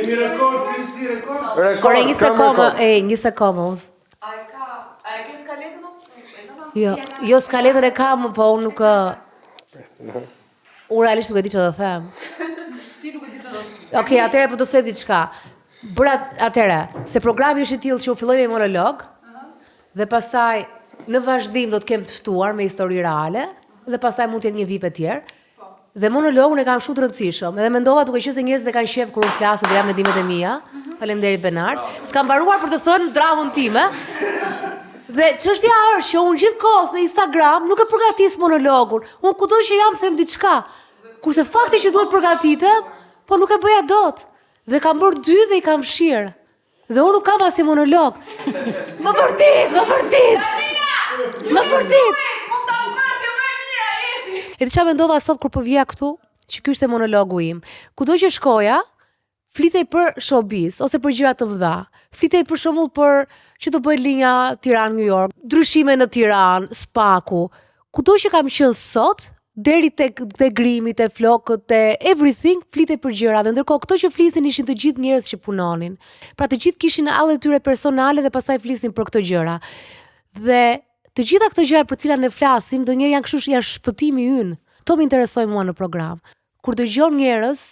Kemi rekord, Kristi, rekord. Rekord, Ore, një kam sekondë, rekord. e, një sekondë, unë s- A e ka, a e ke skaletën? o? E lëna? Jo, jo skaletën e kam, po unë nuk ë Unë realisht nuk e di çfarë do them. Ti nuk e di çfarë do të Okej, atëherë po do të them diçka. Bëra atëherë, se programi është i tillë që u filloj me monolog dhe pastaj në vazhdim do të kem të ftuar me histori reale dhe pastaj mund të jetë një VIP e tjerë. Dhe monologun e kam shumë të rëndësishëm. Edhe mendova duke qenë se njerëzit e kanë qejf kur unë flas dhe jam mendimet e mia. Faleminderit Benard. S'kam mbaruar për të thënë dramën time. Dhe çështja është që unë gjithkohës në Instagram nuk e përgatis monologun. Unë kudo që jam them diçka. Kurse fakti që duhet përgatitem, po nuk e bëja dot. Dhe kam bërë dy dhe i kam fshirë. Dhe unë nuk kam asnjë monolog. Më vërtet, më vërtet. Më vërtet. Mund ta bësh e më e mira, Efi. E di çfarë mendova sot kur po vija këtu, që ky ishte monologu im. Kudo që shkoja, flitej për showbiz ose për gjëra të mëdha. Flitej për shembull për që do bëjë linja Tiranë New York, ndryshime në Tiranë, Spaku. Kudo që kam qenë sot, deri tek te grimi, te flokët, te everything, flitej për gjëra dhe ndërkohë këto që flisnin ishin të gjithë njerëz që punonin. Pra të gjithë kishin hallet e tyre personale dhe pastaj flisnin për këto gjëra. Dhe të gjitha këto gjëra për të cilat ne flasim, ndonjëherë janë kështu janë shpëtimi ynë. Këto më interesojnë mua në program. Kur dëgjon njerëz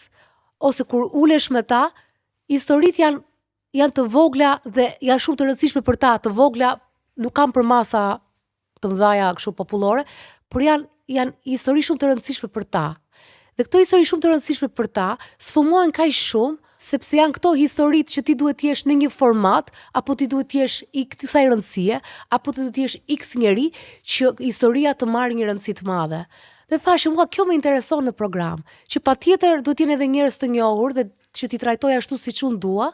ose kur ulesh me ta, historitë janë janë të vogla dhe janë shumë të rëndësishme për ta, të vogla nuk kanë përmasa të mëdha kështu popullore, por janë janë histori shumë të rëndësishme për ta. Dhe këto histori shumë të rëndësishme për ta sfumohen kaq shumë sepse janë këto historitë që ti duhet të jesh në një format apo ti duhet të jesh i kësaj rëndësie, apo ti duhet të jesh X njeri që historia të marrë një rëndësi të madhe. Dhe thashë mua kjo më intereson në program, që patjetër duhet të jenë edhe njerëz të njohur dhe që t'i trajtoj ashtu siç unë dua,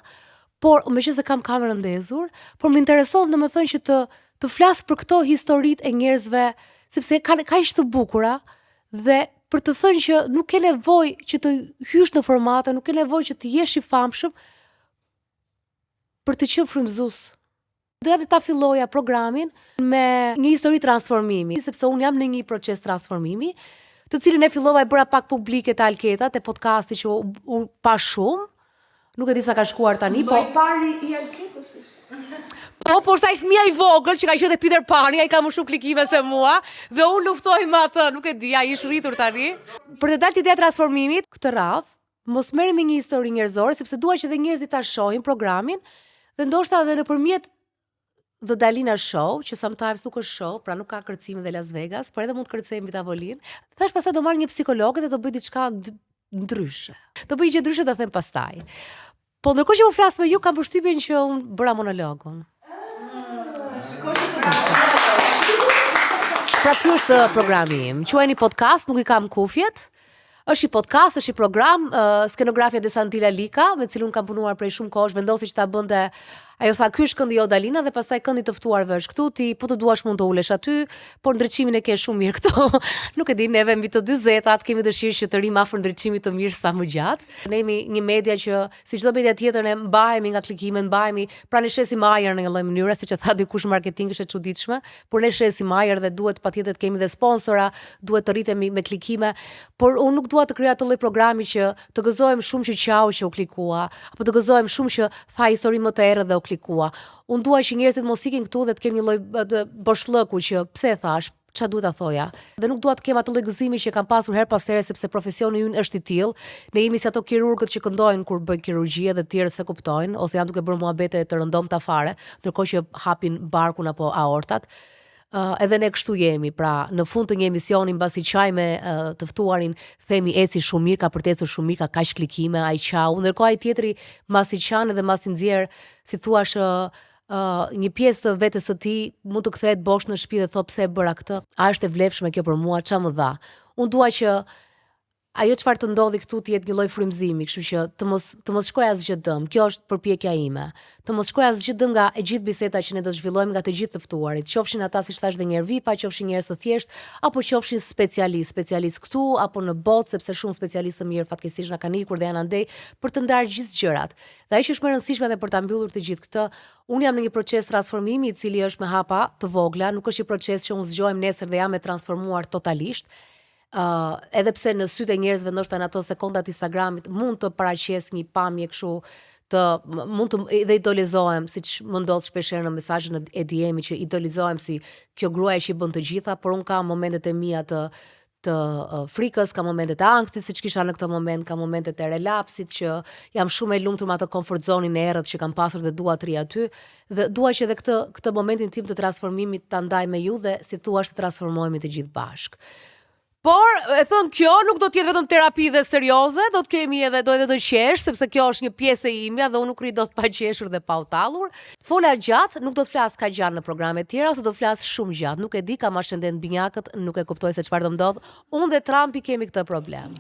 por meqenëse kam kamerën ndezur, por më intereson domethënë që të të flas për këto historitë e njerëzve, sepse kanë kaq të bukura dhe për të thënë që nuk ke nevojë që të hysh në formate, nuk ke nevojë që të jesh i famshëm për të qenë frymëzues. Doja dhe ta filloja programin me një histori transformimi, sepse unë jam në një proces transformimi, të cilin e fillova e bëra pak publike te Alketa, te podcasti që u, u pa shumë. Nuk e di sa ka shkuar tani, po Po i pari i Alketës ishte. Po, po është ai fëmia i vogël që ka qenë te Peter Pani, ai ka më shumë klikime se mua dhe unë luftoj me atë, nuk e di, ai është rritur tani. Për të dalë te ideja e transformimit, këtë radhë, mos merrem me një histori njerëzore sepse dua që edhe njerëzit ta shohin programin dhe ndoshta edhe nëpërmjet The Dalina Show, që sometimes nuk është show, pra nuk ka kërcime dhe Las Vegas, por edhe mund të kërcejmë mbi tavolinë. Thash pastaj do marr një psikologe dhe do bëj diçka ndryshe. Do bëj gjë ndryshe do them pastaj. Po ndërkohë që po flas me ju kam përshtypjen që unë bëra monologun. Pra ky është programi im. Quajeni podcast, nuk i kam kufjet. Është një podcast, është një program, uh, skenografja Desantila Lika, me cilën kam punuar prej shumë kohësh, vendosi që ta bënte. Ajo tha, ky është këndi jot Dalina dhe pastaj këndi të ftuarve është këtu, ti po të duash mund të ulesh aty, por ndriçimin e ke shumë mirë këtu. nuk e di, neve mbi të 40-at kemi dëshirë që të rrim afër ndriçimit të mirë sa më gjatë. Ne jemi një media që si çdo media tjetër ne mbahemi nga klikimet, mbahemi, pra ne shesim ajër në një lloj mënyre, siç e tha dikush në marketing është e çuditshme, por ne shesim ajër dhe duhet patjetër të kemi dhe sponsora, duhet të rritemi me klikime, por unë nuk dua të krijoj atë lloj programi që të gëzohem shumë që qau që u klikua, apo të gëzohem shumë që tha histori më të errët dhe u klikua. Unë dua që njerëzit mos ikin këtu dhe të kenë një lloj boshllëku që pse e thash, çfarë duhet ta thoja. Dhe nuk dua të kem atë lloj gëzimi që kam pasur her pas here sepse profesioni ynë është i tillë. Ne jemi si ato kirurgët që këndojnë kur bëjnë kirurgji dhe të tjerët se kuptojnë ose janë duke bërë muhabete të rëndomta fare, ndërkohë që hapin barkun apo aortat. Uh, edhe ne kështu jemi, pra në fund të një emisioni mbasi qaj me uh, të ftuarin, themi eci shumë mirë, ka për të ecur shumë mirë, ka kaq klikime, ai qau, ndërkohë ai tjetri mbasi qan edhe mbasi nxjerr, si thuash uh, uh, një pjesë të vetes së tij mund të kthehet bosh në shtëpi dhe thotë pse e bëra këtë? A është e vlefshme kjo për mua? Ça më dha? Unë dua që ajo çfarë të ndodhi këtu të jetë një lloj frymëzimi, kështu që të mos të mos shkojë asgjë dëm. Kjo është përpjekja ime. Të mos shkojë asgjë dëm nga e gjithë biseda që ne do të zhvillojmë nga të gjithë të ftuarit, qofshin ata siç thash dhe një herë VIP-a, qofshin njerëz të thjeshtë, apo qofshin specialistë, specialistë këtu apo në botë, sepse shumë specialistë të mirë fatkeqësisht na kanë ikur dhe janë andej për të ndarë gjithë gjërat. Dhe ajo që është më e rëndësishme edhe për ta mbyllur të gjithë këtë, unë jam në një proces transformimi i cili është me hapa të vogla, nuk është një proces që unë zgjohem nesër dhe jam e transformuar totalisht. Uh, edhe pse në sytë e njerëzve ndoshta në ato sekonda të Instagramit mund të paraqes një pamje kështu Të mund të edhe idolizohem, siç më ndodh shpeshherë në mesazhe në e DM-it që idolizohem si kjo gruaja që i bën të gjitha, por unë kam momentet e mia të të frikës, kam momentet e ankthit, siç kisha në këtë moment, kam momentet e relapsit që jam shumë e lumtur me atë comfort zone-in e errët që kam pasur dhe dua të rri aty dhe dua që edhe këtë këtë momentin tim të transformimit ta ndaj me ju dhe si thua të transformohemi të gjithë bashkë. Por, e thënë kjo, nuk do të jetë vetëm terapi dhe serioze, do të kemi edhe do edhe të qesh, sepse kjo është një pjesë e imja dhe unë nuk rri dot pa qeshur dhe pa u tallur. Fola gjatë, nuk do të flas kaq gjatë në programe të tjera ose do flas shumë gjatë. Nuk e di, kam ascendent binjakët, nuk e kuptoj se çfarë do ndodh. Unë dhe Trumpi kemi këtë problem.